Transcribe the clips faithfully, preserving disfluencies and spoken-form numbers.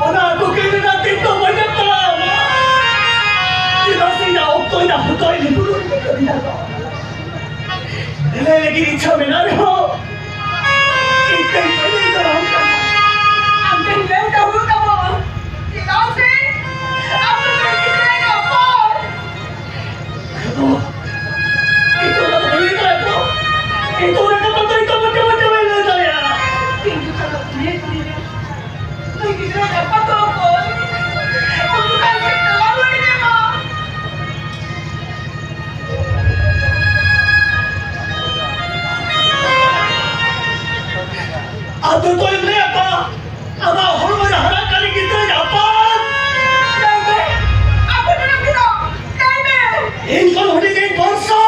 ᱚᱱᱟ ᱠᱚ ᱠᱟᱹᱢᱤ ᱨᱮᱱᱟᱜ ᱫᱤᱱ ᱫᱚ ᱵᱟᱹᱧ ᱮᱢ ᱫᱟᱲᱮᱭᱟᱢᱟ᱾ ᱪᱮᱫᱟᱜ ᱥᱮ ᱤᱧᱟᱹᱜ ᱚᱠᱛᱚ, ᱤᱧᱟᱹᱜ ᱦᱚᱛᱚ ᱤᱧ ᱵᱩᱞᱩᱱ ᱠᱟᱹᱢᱤ ᱫᱟᱠᱚ᱾ ᱞᱟᱹᱭ ᱞᱟᱹᱜᱤᱫ ᱤᱪᱪᱷᱟ ᱢᱮᱱᱟᱜ ᱨᱮᱦᱚᱸ, ᱤᱧ ᱛᱮᱧ ᱞᱟᱹᱭ ᱫᱟᱲᱮᱭᱟᱢ ᱠᱟᱱᱟ᱾ ᱟᱢ ᱛᱮᱧ ᱞᱟᱹᱭ ᱫᱚ ᱦᱩᱭᱩᱜ ᱛᱟᱢᱟ᱾ ᱪᱮᱫᱟᱜ ᱥᱮ ᱟᱢ ᱫᱚ ᱠᱩᱲᱤ ᱜᱤᱫᱽᱨᱟᱹ ᱨᱮᱱᱟᱜ ᱦᱚᱯᱚᱱ᱾ ᱱᱤᱛᱚᱜ ᱫᱚ ᱵᱟᱹᱧ ᱞᱟᱹᱭ ᱫᱟᱲᱮᱭᱟᱜ ᱠᱟᱱᱟ᱾ ᱱᱤᱛᱚᱜ ᱨᱮ ᱠᱟᱛᱷᱟ ᱫᱚ ᱱᱤᱛᱚᱜ ᱢᱚᱪᱟ ᱢᱚᱪᱟ ᱵᱟᱹᱧ ᱞᱟᱹᱭ ᱫᱟᱲᱮᱭᱟᱜᱼᱟ᱾ ᱤᱧ ᱫᱚ ᱪᱟᱞᱟᱜ ᱠᱟᱹᱱᱟᱹᱧ ᱠᱩᱲᱤ ᱜᱤᱫᱽᱨᱟᱹ᱾ ᱱᱩᱭ ᱜᱤᱫᱽᱨᱟᱹ ᱜᱟᱯᱟ ᱫᱚ ᱚᱠᱚᱭ? ᱩᱱᱠᱩ ᱠᱟᱱ ᱪᱮᱫ ᱛᱮ ᱵᱟᱝ ᱵᱟᱹᱲᱤᱡ ᱟᱢᱟ? ᱟᱫᱚ ᱛᱚᱧ ᱞᱟᱹᱭ ᱟᱠᱚᱣᱟ, ᱟᱢᱟᱜ ᱦᱚᱲᱢᱚ ᱨᱮ ᱦᱟᱨᱟ ᱠᱟᱱ ᱜᱤᱫᱽᱨᱟᱹ ᱟᱯᱟᱛ᱾ ᱞᱟᱹᱭ ᱢᱮ, ᱟᱯᱮ ᱴᱚᱞᱟ ᱠᱷᱚᱱᱟᱜ ᱞᱟᱹᱭ ᱢᱮ᱾ ᱤᱧ ᱠᱷᱚᱱ ᱦᱩᱰᱤᱧ ᱤᱧ ᱵᱚᱨᱥᱟ᱾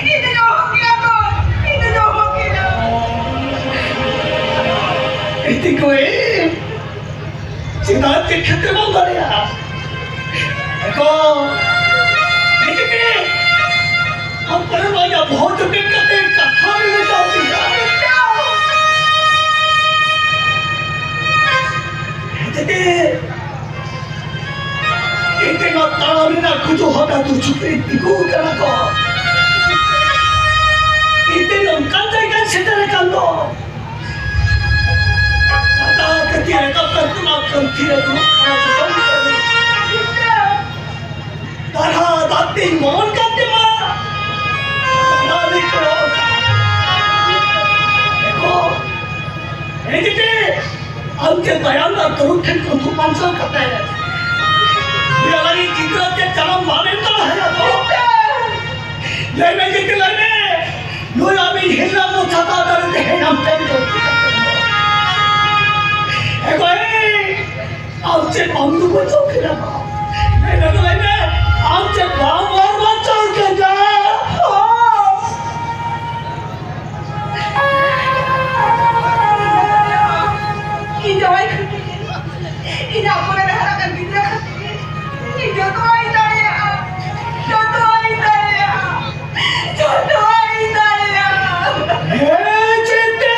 ᱤᱧ ᱫᱚ ᱫᱚᱦᱚ ᱠᱮᱫᱟ᱾ ᱤᱧ ᱫᱚ ᱫᱚᱦᱚ ᱠᱮᱫᱟ᱾ ᱵᱤᱴᱤ ᱠᱚ, ᱮ, ᱪᱮᱫᱟᱜ ᱪᱮᱫ ᱠᱷᱟᱹᱛᱤᱨ ᱵᱟᱢ ᱫᱟᱲᱮᱭᱟᱜᱼᱟ? ᱮ ᱜᱚ, ᱵᱤᱴᱤ ᱠᱚ, ᱟᱢ ᱯᱟᱞᱮ ᱱᱚᱣᱟ ᱤᱧᱟᱜ ᱵᱚᱦᱚᱜ ᱡᱚᱴᱮᱫ ᱠᱟᱛᱮ ᱠᱟᱛᱷᱟ ᱢᱮᱱ ᱞᱮᱠᱟ ᱦᱩᱭᱩᱜᱼᱟ᱾ ᱵᱤᱴᱤ ᱠᱚ, ᱮᱛᱮ ᱱᱚᱣᱟ ᱛᱟᱲᱟᱢ ᱨᱮᱱᱟᱜ ᱠᱩᱡᱩ ᱦᱚᱴᱟ ᱛᱩ ᱪᱷᱩᱠᱨᱤ ᱛᱤᱸᱜᱩ ᱠᱟᱱᱟ ᱠᱚ᱾ ᱮᱛᱮ ᱱᱚᱝᱠᱟᱱ ᱡᱟᱭᱜᱟᱧ ᱥᱮᱴᱮᱨ ᱟᱠᱟᱱ ᱫᱚ᱾ ᱠᱟᱴᱟ ᱠᱟᱹᱴᱤ ᱨᱟᱠᱟᱵ ᱠᱟᱱ ᱛᱟᱢᱟ, ᱠᱟᱹᱱᱛᱷᱤ ᱨᱮ ᱫᱩᱲᱩᱵ ᱠᱟᱱᱟ ᱫᱤᱥᱚᱢ ᱨᱮ᱾ ᱫᱟᱨᱦᱟ ᱫᱟᱜ ᱛᱮᱧ ᱢᱚᱱ ᱠᱟᱱ ᱛᱟᱢᱟ᱾ ᱫᱟᱨᱦᱟ ᱨᱮ ᱠᱚᱭᱚᱜ ᱠᱟᱜ᱾ ᱮᱠᱷᱚᱱ ᱛᱟᱹᱨᱩᱵ ᱴᱷᱮᱱ ᱠᱷᱚᱱ ᱫᱩᱠ ᱵᱟᱧᱪᱟᱣ ᱠᱟᱛᱮ, ᱩᱱᱤ ᱟᱞᱟᱝᱤᱡ ᱜᱤᱫᱽᱨᱟᱹ ᱛᱮ ᱡᱟᱱᱟᱢ ᱵᱟᱢ ᱮᱢ ᱫᱟᱲᱮ ᱟᱭᱟ ᱛᱚ? ᱞᱟᱹᱭ ᱢᱮ ᱡᱤᱛᱮ, ᱞᱟᱹᱭ ᱢᱮ᱾ ᱱᱩᱭ ᱟᱢᱤᱡ ᱦᱤᱨᱞᱟᱹ ᱫᱚ ᱪᱷᱟᱛᱟ ᱫᱟᱨᱮ ᱛᱮ ᱦᱮᱲᱟᱢ ᱴᱷᱮᱱ ᱫᱚ ᱮ ᱜᱚᱭ, ᱟᱢ ᱪᱮᱫ ᱵᱟᱢ ᱫᱩᱠ ᱵᱟᱧᱪᱟᱣ ᱠᱮᱫᱟ? ᱞᱟᱹᱭ ᱢᱮ, ᱞᱟᱹᱭ ᱢᱮ, ᱟᱢ ᱪᱮᱫ ᱵᱟᱢ ᱵᱟᱧᱪᱟᱣ ᱠᱮᱫᱟ? ᱤᱧ ᱡᱟᱶᱟᱭ ᱠᱷᱟᱹᱛᱤᱨ, ᱤᱧᱟᱜ ᱠᱚᱞᱮ ᱨᱮ ᱦᱟᱨᱟᱜ ᱠᱟᱱ ᱜᱤᱫᱽᱨᱟᱹ ᱠᱷᱟᱹᱛᱤᱨ, ᱤᱧ ᱡᱚᱛᱚᱣᱟᱜ ᱤᱧ ᱫᱟᱲᱮᱭᱟᱜᱼᱟ, ᱡᱚᱛᱚᱣᱟᱜ ᱤᱧ ᱫᱟᱲᱮᱭᱟᱜᱼᱟ, ᱡᱚᱛᱚᱣᱟᱜ ᱤᱧ ᱫᱟᱲᱮᱭᱟᱜᱼᱟ᱾ ᱦᱮᱸ, ᱪᱮᱫ ᱛᱮ?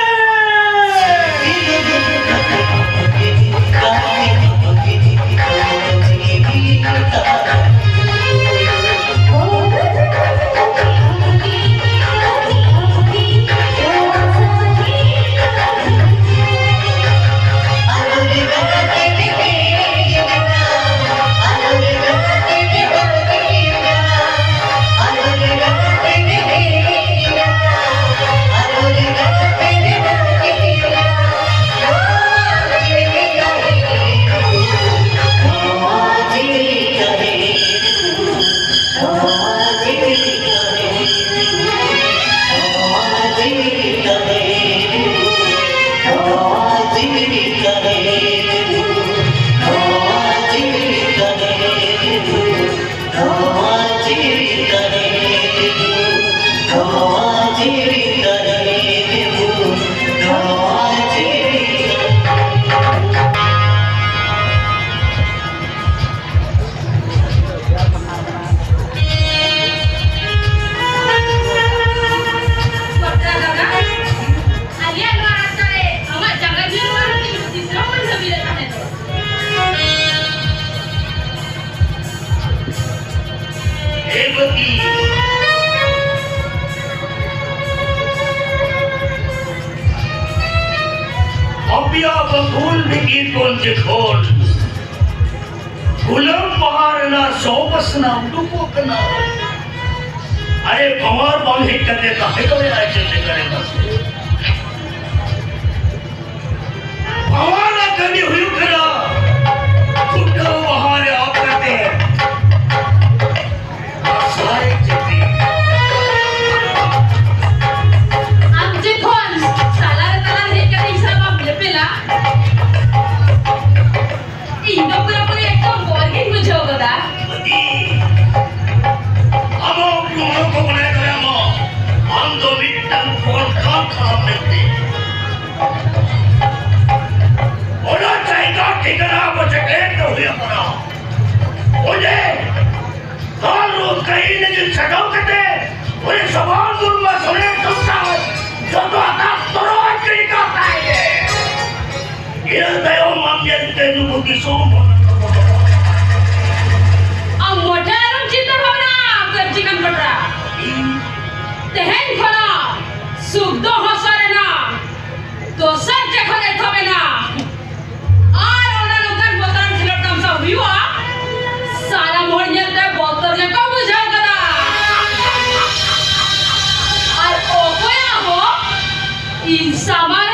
ᱵᱟᱯᱞᱟ ᱫᱟᱫᱟ, ᱟᱞᱮᱭᱟᱜ ᱱᱚᱣᱟ ᱨᱟᱥᱛᱟ ᱨᱮ ᱟᱢᱟᱜ ᱡᱟᱸᱜᱟ ᱧᱮᱞ ᱢᱟ ᱦᱟᱹᱵᱤᱡ ᱛᱤᱥ ᱨᱮᱦᱚᱸ ᱵᱟᱹᱧ ᱵᱷᱟᱹᱵᱤ ᱞᱮᱫ ᱛᱟᱦᱮᱸ ᱫᱚ᱾ ᱮ ᱵᱟᱹᱵᱤ, ᱟᱯᱮᱭᱟᱜ ᱵᱟᱠᱷᱳᱞ ᱵᱷᱤᱛᱤᱨ ᱠᱷᱚᱱ ᱡᱚᱠᱷᱚᱱ ᱜᱩᱞᱟᱹᱢ ᱵᱟᱦᱟ ᱨᱮᱱᱟᱜ ᱥᱚ ᱵᱟᱥᱱᱟ ᱩᱰᱩᱠᱚᱜ ᱠᱟᱱᱟ᱾ ᱟᱨᱮ, ᱵᱷᱟᱶᱟᱨ ᱵᱟᱝ ᱦᱮᱡ ᱠᱟᱛᱮ ᱛᱟᱦᱮᱸ ᱫᱟᱲᱮᱭᱟᱜᱼᱟ ᱪᱮᱫ ᱞᱮᱠᱟᱨᱮ ᱢᱟᱥᱮ? ᱵᱷᱟᱶᱟᱨ ᱨᱮᱱᱟᱜ ᱠᱟᱹᱢᱤ ᱦᱩᱭᱩᱜ ᱢᱤᱫᱴᱟᱝ ᱯᱨᱚᱠᱷᱟᱱ ᱠᱷᱟᱨᱟᱯ ᱢᱮᱱᱛᱮ ᱚᱱᱟ ᱡᱟᱭᱜᱟ ᱴᱷᱤᱠᱟᱹᱱᱟ ᱟᱵᱚ ᱪᱮᱫ ᱮᱢ ᱫᱚ ᱦᱩᱭ ᱟᱠᱟᱱᱟ᱾ ᱚᱸᱰᱮ ᱦᱚᱲ ᱨᱳᱡᱽᱜᱟᱨᱤ ᱞᱟᱹᱜᱤᱫ ᱥᱟᱡᱟᱣ ᱠᱟᱛᱮ ᱩᱱᱤ ᱥᱚᱵᱚᱞ ᱢᱩᱨᱢᱩ ᱥᱚᱨᱮᱱ ᱥᱚᱝᱥᱟᱨ ᱡᱚᱛᱚ ᱟᱛᱟᱝ ᱛᱚᱨᱚᱡ ᱜᱤᱰᱤ ᱠᱟᱜ ᱛᱟᱭ ᱜᱮ᱾ ᱤᱱᱟᱹ ᱛᱟᱭᱚᱢ ᱟᱢ ᱧᱮᱞᱛᱮ ᱱᱩᱠᱩ ᱫᱤᱥᱚᱢ ᱦᱚᱲ ᱠᱚ ᱵᱚᱛᱚᱨᱚᱜᱼᱟ᱾ ᱟᱢ ᱢᱚᱴᱷᱮ ᱟᱞᱚᱢ ᱪᱤᱱᱛᱟᱹ ᱵᱷᱟᱵᱽᱱᱟ, ᱠᱟᱹᱨᱪᱤ ᱠᱟᱱ ᱯᱟᱴᱨᱟ᱾ ᱤᱧ ᱛᱮᱦᱮᱧ ᱠᱷᱚᱱᱟᱜ ᱥᱩᱠ ᱫᱚ ᱦᱚᱥᱚᱨ ᱮᱱᱟ, ᱫᱚᱥᱟᱨ ᱡᱚᱠᱷᱚᱱ ᱮᱛᱚᱦᱚᱵ ᱮᱱᱟ, ᱟᱨ ᱚᱱᱟ ᱱᱚᱝᱠᱟᱱ ᱵᱚᱛᱚᱨᱟᱱ ᱠᱷᱮᱞᱳᱰ ᱛᱟᱢᱥᱟ ᱦᱩᱭᱩᱜᱼᱟ, ᱥᱟᱱᱟᱢ ᱦᱚᱲ ᱧᱮᱞᱛᱮ ᱵᱚᱛᱚᱨ ᱜᱮᱠᱚ ᱵᱩᱡᱷᱟᱹᱣ ᱠᱟᱫᱟ᱾ ᱟᱨ ᱚᱠᱚᱭᱟᱜ ᱦᱚᱸ ᱤᱧ ᱥᱟᱢᱟᱝ